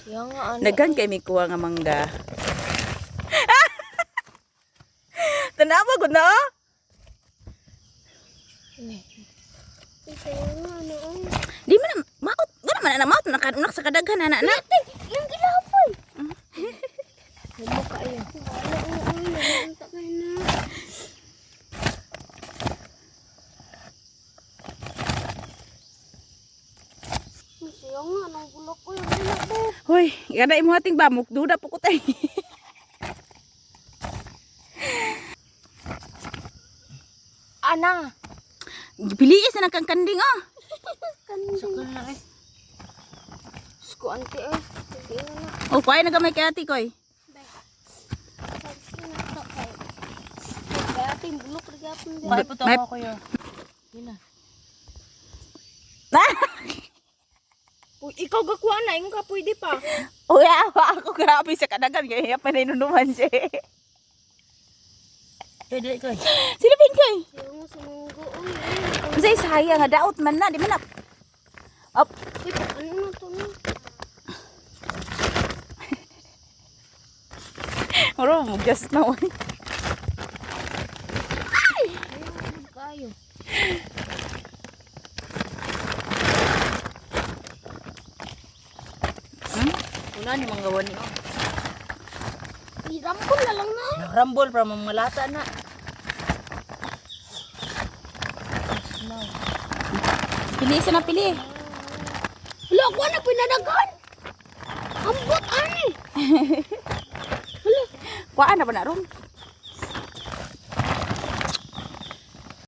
Yang nga ano. Naghan kay mi kuha nga mangga. Tanawa gud na oh. Sayang nga ano ay. Di man na maot, wala man na maot nakadunak sa kadaghan ana na. Yung gilapon. Humo kayo. Wala oo ay. Nagunta kayo na. Sayang nga nang bulok ko yung bulok ko. Hoy, kada imo ating bamuk duda po ko tay. Ana. Piliis na kang kanding oh. Sakal na eh. Sko ante eh. Sige na. Oh, kuhay na gamay kay ate koy. Sige na to kay. Kaya ating bulok rin gapon din. Bakit po to May- ako kuya? Yun na. Uy, ikaw gakuha na, ingon ka pwede pa. Uy, awa ako grabe sa kadaghan kay pa na inunuman siya. Pwede ko. Sila pingkoy. Sayang nga sa munggo. Uy, uy. Unsay sayang nga daot man na di man na. Op, Uy, ano na to na? oro mo just na oy. Ayun, kayo. Una ni mga wani oh. Irampon na lang na. Nagrambol para mamalata na. Pili isa na pili. Wala, ako na pinadagan. Ambot, ani. Kuhaan na ba na ron?